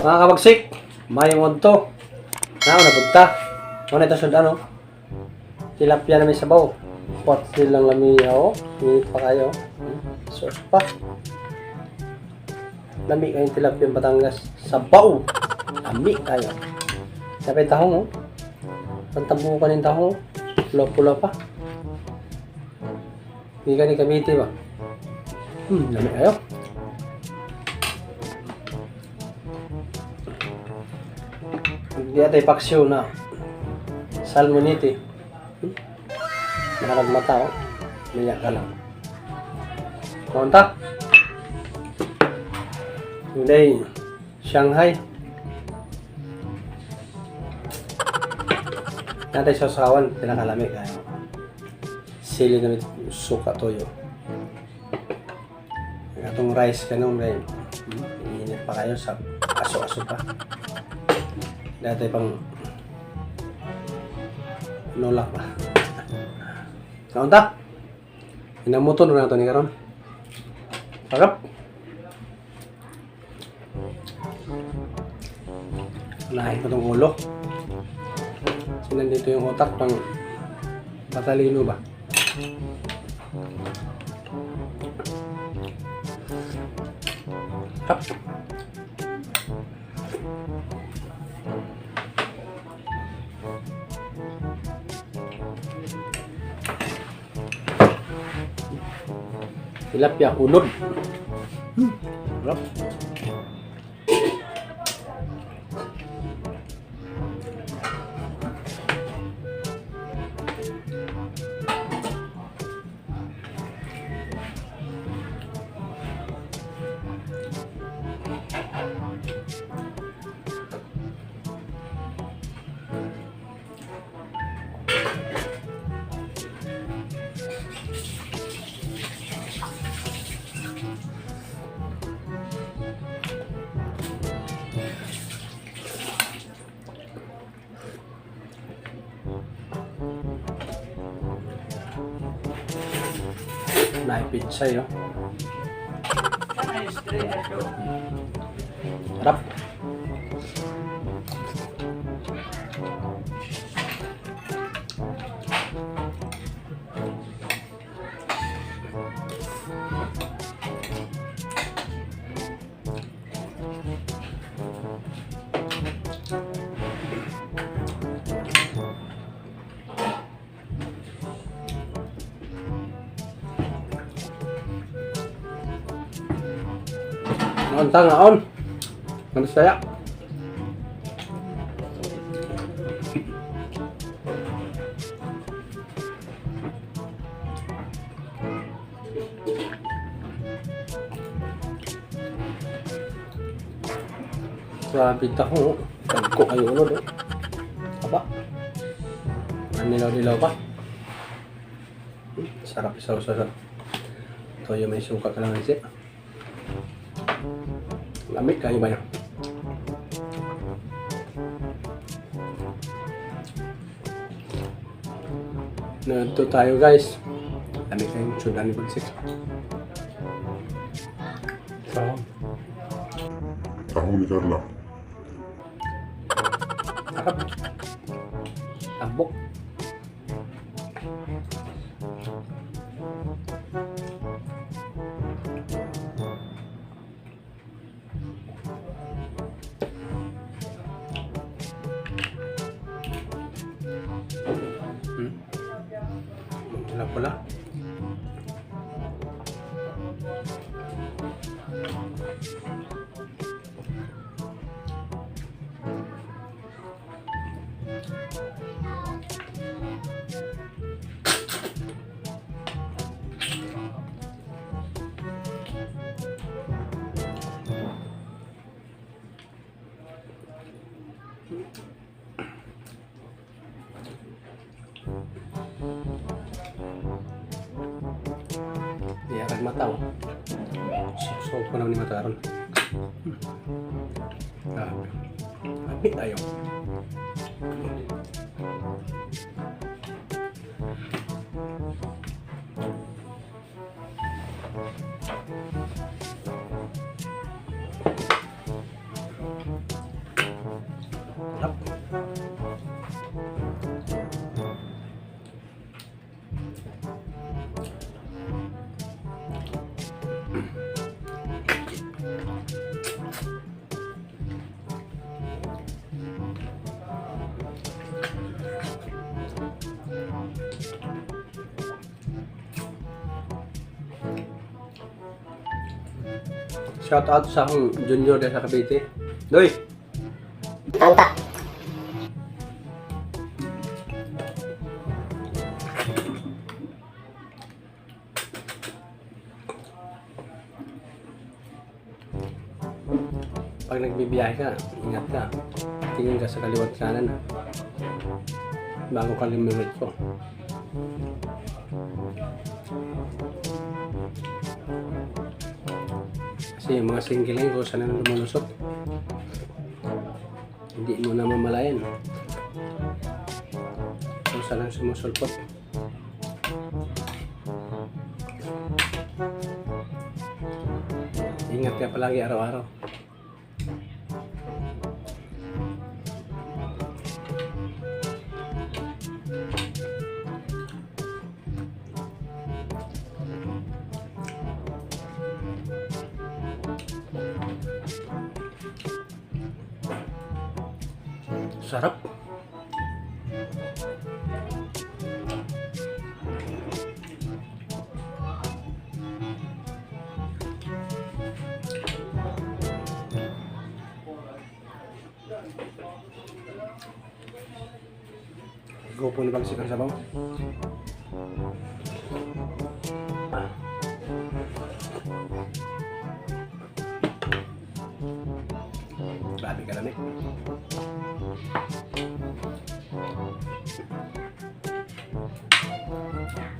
Mga kabagsik, mayong udto. Nao na punta. Ano ito sudan, oh. Tilapia na may sabaw. Pot silang lami, oh. Init pa kayo. Sauce pa. Lami kayong tilapia ng Batangas. Sabaw! Lami kayo. Sabi tahong, oh. Pantabukan yung tahong. Pula-pula pa. Hindi ka ni Cavite ba? Lami kayo. Hindi ata ipaksyo na salmonite. Nakaragmata, oh. Maya ka lang. Konta. Hindi. Shanghai. Natay sa sawan, pinakalamig kayo. Sili na may suka toyo. Atong rice ka nung rin. Init pa kayo sa aso-aso pa. Dati pang nolak pa. Kaunta. Inamuto na nato ni karon. Sarap. Lahi ko tong ulo. Kasi nandito yung utak pang batalino ba? Sarap. Tilapia unod. Sarap. Naipit siya, oh. Sarap. Ngaon ta, ngaon. Ano saya? Grabe taho. Tagko kayo ulo, do. Aba. Ang nilaw-nilaw pa. Sarap isaw sa toyo may suka ka lang isip. Lamig kayo ba yun? Nandito tayo, guys. Lamig kayong sudan ni Bagsik. Sarap. Tahong ni Carla. Sarap. Tambok. Pula-pula. Di akan mata, oh. So, ko naman ni mata karon. Grabe. Lami tayo. Shout out sa akong junior dyan sa Cavite. Doy! Anta. Pag nagbibiyahe ka, ingat ka. Tingin ka sa kaliwa't kanan, ha, bago ka lumiretso. Kasi yung mga single ngayon, kung saan na lumulusot, hindi mo na mamalayan kung saan ang sumusulpot. Ingat ka palagi araw-araw. Sarap. Grupo ni Bagsik ang sabaw. Ah. Grabe ka lamig.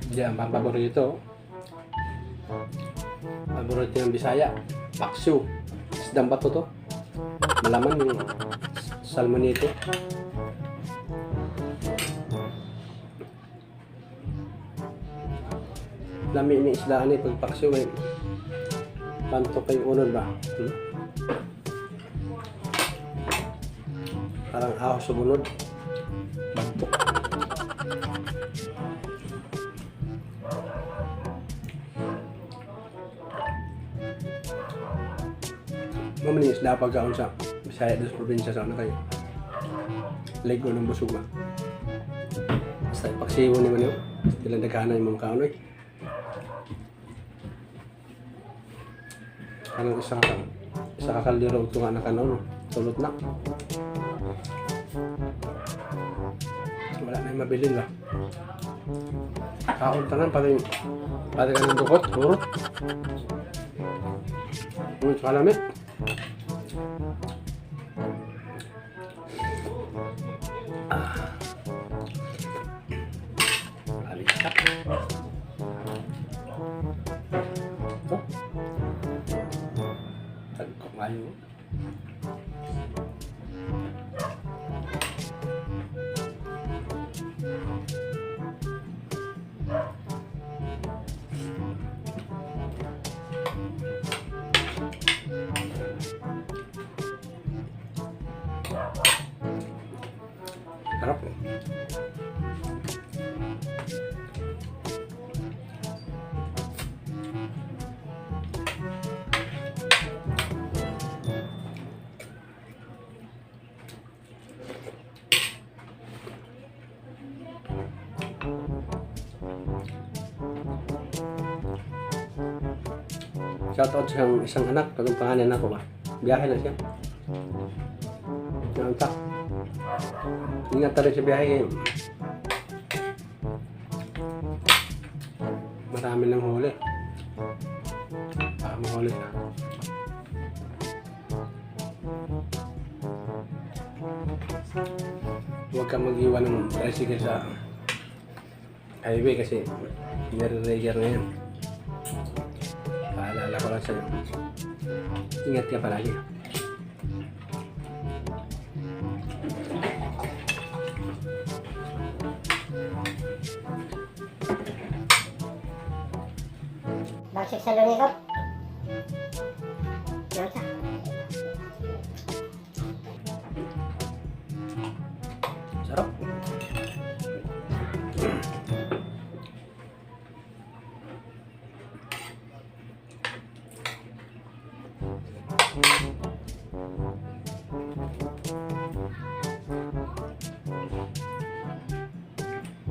Hindi, ang paborito. Paborito ng Bisaya. Paksiw. Isdang bato to. Malaman yung salmonito. Lami ni isdaan eh. Pag paksiw ay pantok kay unod ba? Hmm? Parang ahos sa bunod. Bantok. Mamaning isda pagkaon sa Bisaya dos probinsya sa ano kayo. Lego ng busog ba? Basta ipaksiwo ni man yun. Sila nagkana yung mga kaon eh. Anong isa ka kaldero ito nga na kanon, no? Tulot na. Wala na yung mabilin ba? Kaon tanan pati pati ka ng dukot, puro. Uy, tsaka lamig. Ah. Grabe ka. Ito. Tagkok ngayon. Sarap. Shout out sa isang anak, katong pangalan ako ba? Biyahe lang siya. Naunta. Ingat tayo sa biyahe ngayon. Marami ng huli. Baka mahuli ka. Huwag kang mag-iwan ng tricycle sa highway kasi nire-rigger na yan. Paalala ko lang sa'yo. Ingat ka palagi. Bagsik sa lunikop. Anta. Sarap.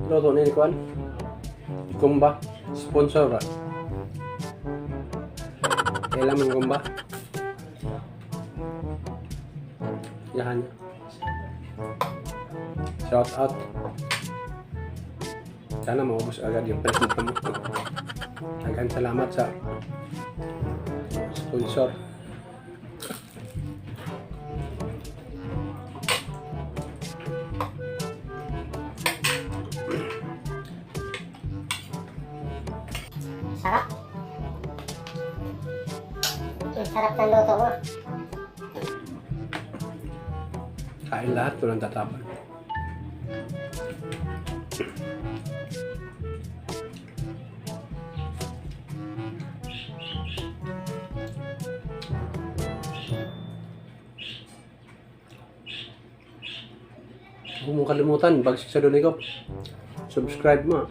Luto ni Kwan. Kumba. Sponsor ba? Kailan man kumba? Yahan niya. Shout out. Sana maubos agad yung present mo. Daghang salamat sa sponsor. Sarap. Ang sarap ng luto mo. Kain lahat, walang tatapon. Huwag mong kalimutan, bagsik sa Donikop. Subscribe mo, ah.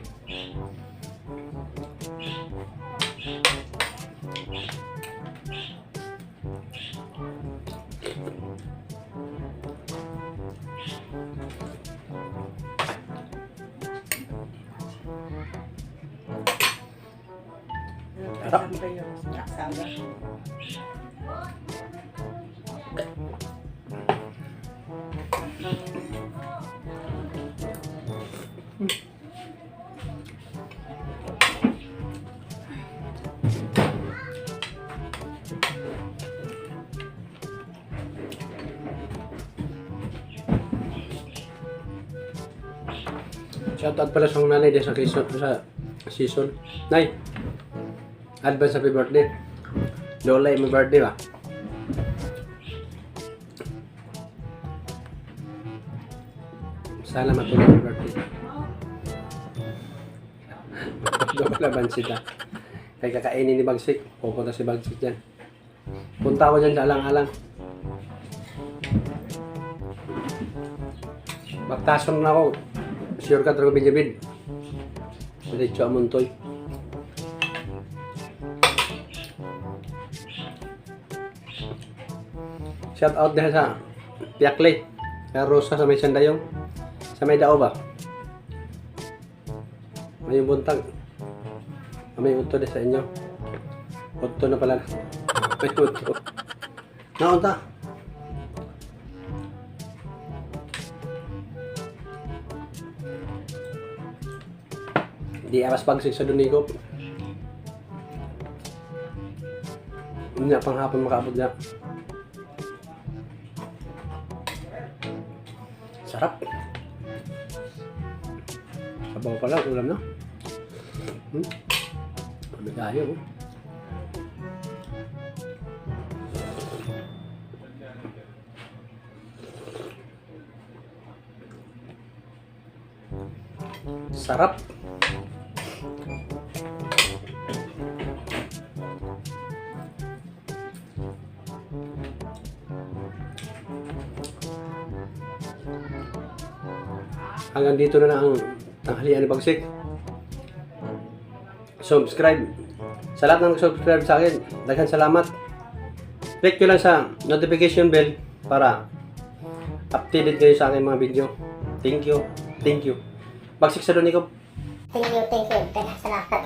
Sarap. Asawa. Shoutout pala sa nanay din sa Quezon, sa season. Nay, advance happy birthday. Lola, may birthday ba? Sana matuloy ang birthday. Doon laban sila. Kaya kakainin ni Bagsik. Pupunta si Bagsik dyan. Punta ako dyan sa alang-alang. Baktason na ako. Sure ka talaga Benjamin. Diretso amontoy. Shout out din sa Piakle. Kay Rosa sa may Sandayong. Sa may Dao ba? May buntag. May unto din sa inyo. Unto na pala. May unto. Naunta. Di aras pagsik sa Donikop. Unya panghapon makaabot niya. Sarap. Sabaw pala, ulam na. Kami tayo, oh. Sarap. Hanggang dito na lang ang tanghalian ni Bagsik. Subscribe. Sa lahat ng subscribe sa akin, daghan salamat. Click nyo lang sa notification bell para updated kayo sa aking mga video. Thank you. Thank you. Bagsik sa Donikop. Thank you, thank you. Daghang salamat.